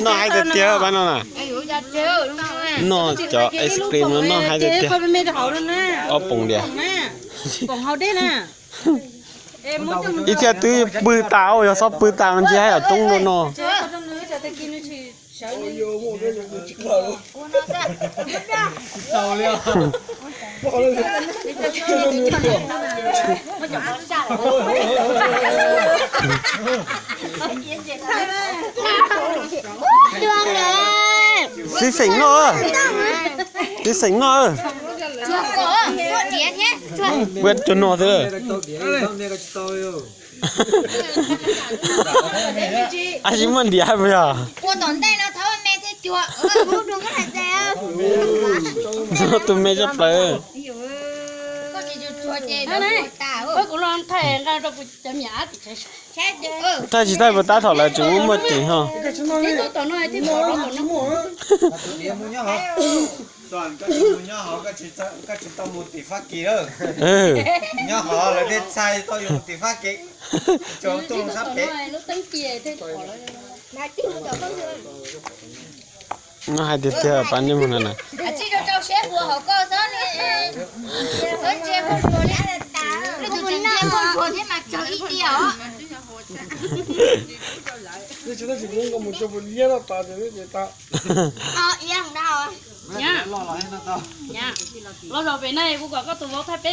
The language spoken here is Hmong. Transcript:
Noj haib tiag tiag pab no na. Noj cov ice cream no noj haib tiag tiag. Ob poom diam. Ib thiaj twb pw tas, yog txhob pw tas mas ntshe haib yam toob no no. Txiv xeem noj, txiv xeem noj. Ua cuag no xwb. Ab, tsis muaj diav puas yog? Tus me tshaj plaws. Thaij tsis thaij puas tab, thaum lawv tseem muaj muaj ceem ho. Nyob hov lawv thiaj txhais tau yus tim Fab Kis, tso tuaj sab pem. No hais tiag tiag pab nej mus na. Los zaum pem no kuv kom koj tus vauv thaij peb.